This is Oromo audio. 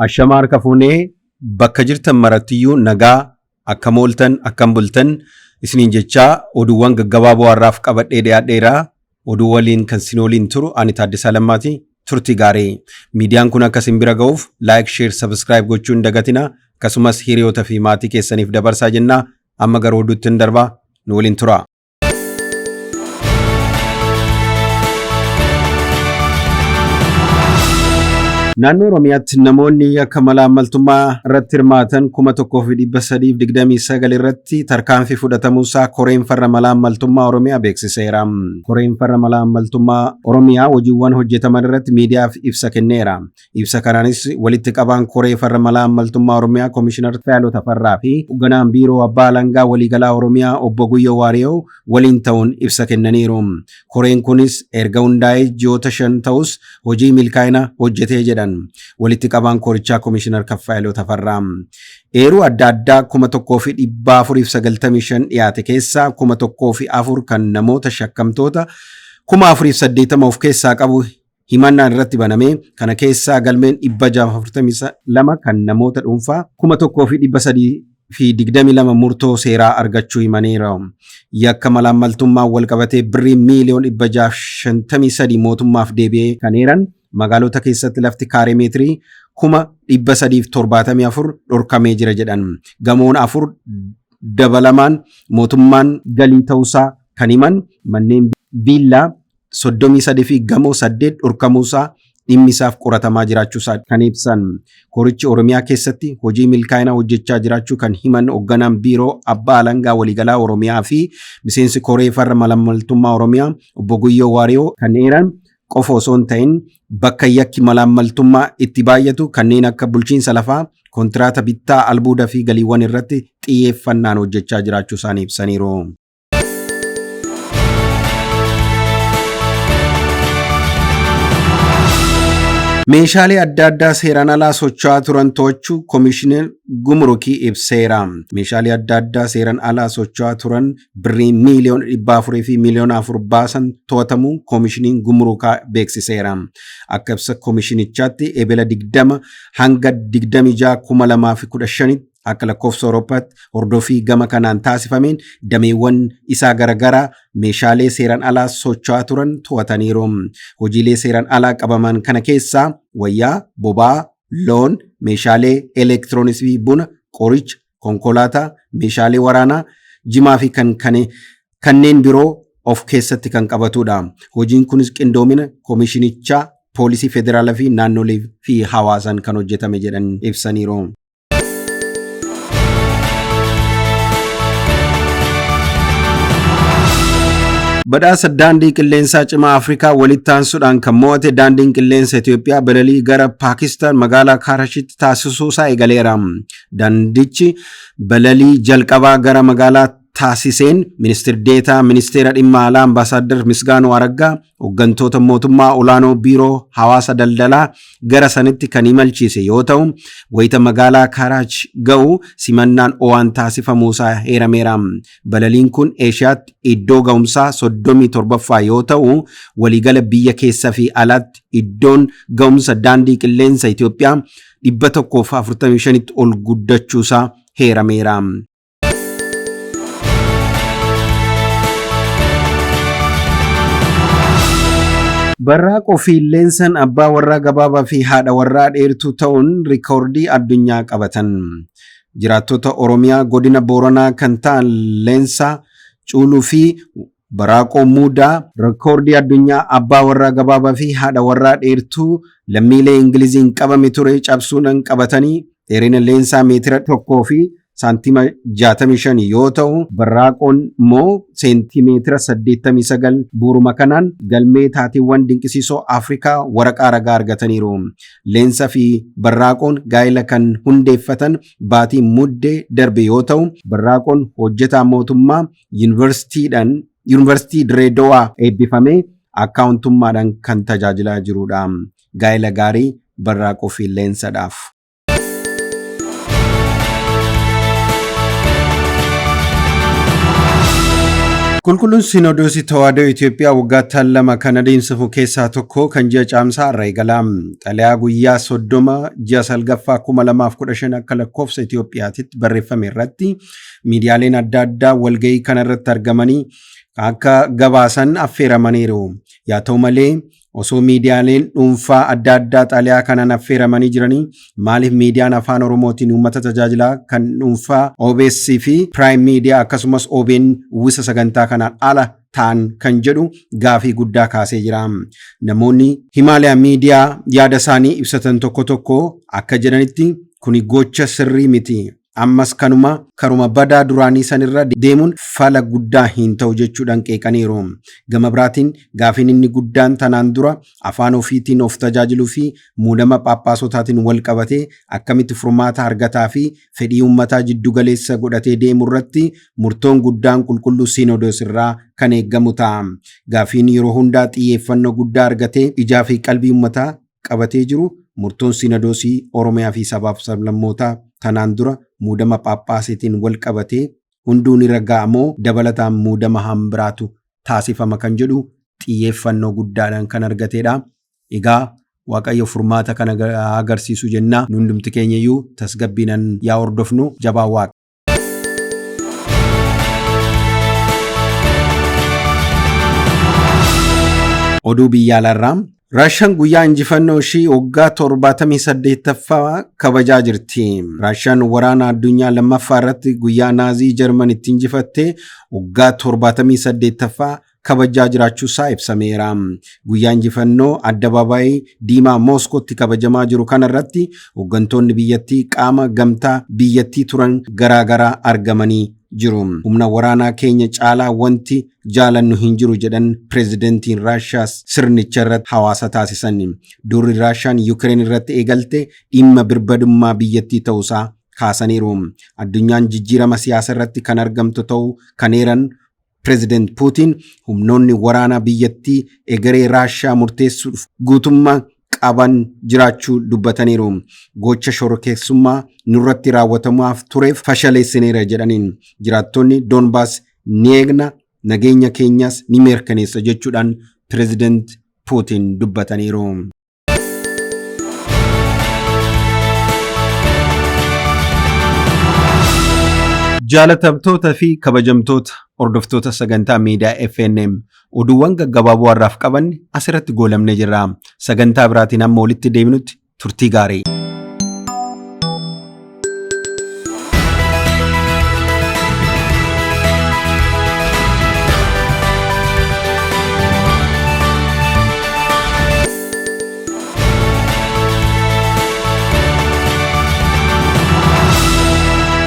Ashamaa harka fuunee bakka jirtan marattiyyuu nagaa akkam ooltan akkam bultan isiniin jechaa oduuwwan gaggabaaboo har'aaf qabadhee dhiyaadheera. Oduu waliin kan sin waliin turu ani Taaddasaa Lammaati. Turtii gaarii. Miidiyaan kun akka isin bira ga'uuf like, share, subscribe gochuu hin dagatina. Akkasumas hiriyoota fi maatii keessaniif dabarsaa jenna. Amma gara oduutti hin darbaa. Nu waliin tura. Naannoo Oromiyaatti namoonni yakka malaammaltummaa irratti hirmaatan 1329 irratti tarkaanfii fudhatamuusaa Koreen Farra Malaammaltummaa Oromiyaa beeksiseera. Koreen Farra Malaammaltummaa Oromiyaa hojiiwwan hojjetaman irratti miidiyaaf ibsa kenneera. Ibsa kanaanis walitti qabaan Koree Farra Malaammaltummaa Oromiyaa Komishinar Fayaaloo Tafarraa fi Hogganaan Biiroo Abbaa Alangaa Waliigalaa Oromiyaa Obbo Guyyoo Waariyoo waliin ta'uun ibsa kennaniiru. Koreen kunis erga hundaa'ee ji'oota 5 ta'us hojii milkaa'ina hojjetee jedhan walitti qabaan korichaa Komishinar Kaffaayiloo Tafarraa. Eeruu adda addaa 1495 dhiyaate keessaa 1004 kan namoota shakkamtoota 4080 of keessaa qabu himannaan irratti baname kana keessaa galmeen 642 kan namoota dhuunfaa 1322 murtoo seeraa argachuu himaniiru. Yakka malaammaltummaan walqabatee birrii miiliyoon 653 mootummaaf deebi'ee kan eeran magaalota keessatti lafti kaaree meetirii 374,000 dhorkamee jira jedhan. Gamoon afur dabalamaan mootummaan galii ta'uusaa kan himan manneen viillaa 33 fi gamoo 8 dhorkamuusaa dhimmi isaaf qoratamaa jiraachuusaa kan ibsan. Korichi Oromiyaa keessatti hojii milkaa'inaa hojjechaa jiraachuu kan himan hoogganaan Biiroo Abbaa Alangaa Waliigalaa Oromiyaa fi miseensi Koree Farra Malaammaltummaa Oromiyaa Obbo Guyyoo Waariyoo kan eeran qofa osoo hin ta'in bakka yakki malaammaltummaa itti baay'atu kanneen akka bulchiinsa lafaa, kontiraata bittaa albuuda fi galiiwwan irratti xiyyeeffannaan hojjechaa jiraachuu isaanii ibsaniiru. Meeshaalee adda addaa seeraan alaa socho'aa turan to'achuu Komishinar Gumrukii ibseera. Meeshaalee adda addaa seeraan alaa socho'aa turan birrii miiliyoona 400 fi miiliyoona 4 baasan to'atamuu Komishiniin Gumrukaa beeksiseera. Akka ibsa komishinichaatti Ebela 20 hanga 26 2015 akka lakkoofsa Awurooppaatti hordoffii gama kanaan taasifameen dameewwan isaa garaagaraa meeshaalee seeraan alaa socho'aa turan to'ataniiru. Hojiilee seeraan alaa qabaman kana keessaa wayyaa, boba'aa, loon, meeshaalee elektirooniksii, buna, qoricha, konkolaataa, meeshaalee waraanaa, jimaa fi kanneen biroo of keessatti kan qabatudha. Hojiin kunis qindoomina komishinichaa, poolisii federaalaa fi naannolee fi hawaasaan kan hojjetame jedhan ibsaniiru. Badhaasa daandii qilleensaa cimaa Afrikaa walitti aansuudhaan kan mo'ate daandiin qilleensa Itoophiyaa balalii gara Paakistaan magaalaa Kaarashitti taasisuusaa eegaleera. Daandichi balalii jalqabaa gara magaalaa taasiseen ministir deetaa ministeera dhimma alaa Ambaasaaddar Misgaanuu Araggaa hooggantoota mootummaa olaanoo biiroo hawaasa daldalaa gara sanitti kan imalchiise yoo ta'u wayita magaalaa Karaach ga'u simannaan o'aan taasifamuusaa heerameera. Balaliin kun Eeshiyaatti iddoo ga'umsaa 37ffaa yoo ta'u waliigala biyya keessa fi alaatti iddoon ga'umsa daandii qilleensa Itoophiyaa 145tti ol guddachuusaa heerameera. Barraaqoo fi Leensan abbaa warraa gabaabaa fi haadha warraa dheertuu ta'uun rikoordii addunyaa qabatan. Jiraattota Oromiyaa godina Booranaa kan ta'an Leensaa Cuuluu fi Barraaqoo Muudaa rikoordii addunyaa abbaa warraa gabaabaa fi haadha warraa dheertuu lammiilee Ingiliziin qabame ture cabsuudhaan qabatanii dheerina Leensaa meetira 1 fi saantima 65 yoo ta'u Barraaqoon immoo seentimeetira 89 bu'uuruma kanaan galmee taateewwan dinqisiisoo Afrikaa waraqaa ragaa argataniiru. Leensa fi Barraaqoon gaa'ela kan hundeeffatan baatii Muddee darbe yoo ta'u Barraaqoon hojjetaa mootummaa Yuunivarsiitii Dirreedowaa eebbifamee akkaawuntummaadhaan kan tajaajilaa jirudha. Gaa'ela gaarii Barraaqoo fi Leensadhaaf. Qulqulluun Sinodoosii Tawaahidoo Itoophiyaa waggoottan 2 kan adeemsifamu keessaa tokko kan ji'a caamsaa irra eegala. Xalayaa guyyaa 30 ji'a salgaffaa 2015 akka lakkoofsa Itoophiyaatitti barreeffame irratti miidiyaaleen adda addaa walgahii kana irratti argamanii akka gabaasan affeeramaniiru. Yaa ta'u malee osoo miidiyaaleen dhuunfaa adda addaa xalayaa kanaan affeeramanii jiranii maaliif miidiyaan afaan Oromootiin uummata tajaajilaa kan dhuunfaa OBS fi Prime Media akkasumas OBN uwwisa sagantaa kanaan ala ta'an kan jedhu gaafii guddaa kaasee jira. Namoonni Himaalayaa miidiyaa yaada isaanii ibsatan tokko tokko akka jedhanitti kuni gocha sirrii miti. Ammas kanuma karuma badaa duraanii sanirra deemuun fala guddaa hin ta'u jechuudhaan qeeqaniiru. Gama biraatiin gaafiin inni guddaan tanaan dura afaan ofiitiin of tajaajiluu fi muudama phaaphaasootaatiin wal qabatee akkamitti furmaata argataa fi fedhii uummataa jiddugaleessa godhatee deemu irratti murtoon guddaan qulqulluu Sinodoos irraa kan eeggamu ta'a. Gaafiin yeroo hundaa xiyyeeffannoo guddaa argatee ijaa fi qalbii uummataa qabatee jiru murtoon Sinodoosii Oromiyaa fi sabaaf sablammootaa tanaan dura muudama phaaphaasiitiin wal qabatee hunduu ni ragga'a moo dabalataan muudama hambiraatu taasifama kan jedhu xiyyeeffannoo guddaadhaan kan argatedha. Egaa Waaqayyo furmaata kana agarsiisu jenna. Nu hundumti keenya iyyuu tasgabbiinan yaa hordofnu jabaa Waaqa. Oduu biyya alaarraa Raashaan guyyaa injifannoo ishii waggaa 78ffaa kabajaa jirti. Raashaan waraana addunyaa lammaffaa irratti guyyaa Naazii Jarman itti injifatte waggaa 78ffaa kabajaa jiraachuusaa ibsameera. Guyyaa injifannoo addabaabaayii diimaa Mooskootti kabajamaa jiru kana irratti hooggantoonni biyyattii qaama gamtaa biyyattii turan garaagaraa argamanii jiru. Humna waraanaa keenya caalaa wanti jaalannu hin jiru jedhan pireezidantiin Raashaa sirnicha irratti hawaasa taasisan. Durri Raashaan Yukireen irratti eegalte dhimma birbadummaa biyyattii ta'uusaa kaasaniiru. Addunyaan jijjiirama siyaasa irratti kan argamtu ta'uu kan eeran Pireezidant Puutiin humnoonni waraanaa biyyattii egeree Raashaa murteessuuf guutummaa qaban jiraachuu dubbataniiru. Gocha shororkeessummaa nurratti raawwatamaaf tureef fashaleessineera jedhaniin. Jiraattonni Doonbaas ni eegna, nageenya keenyas ni mirkaneessa jechuudhaan Pireezidant Puutiin dubbataniiru. Jaalatamtoota fi kabajamtoota hordoftoota sagantaa miidiyaa FNM oduuwwan gaggabaaboo har'aaf qabanne asirratti goolabnee jirra. Sagantaa biraatiin hamma walitti deebinutti turtii gaarii.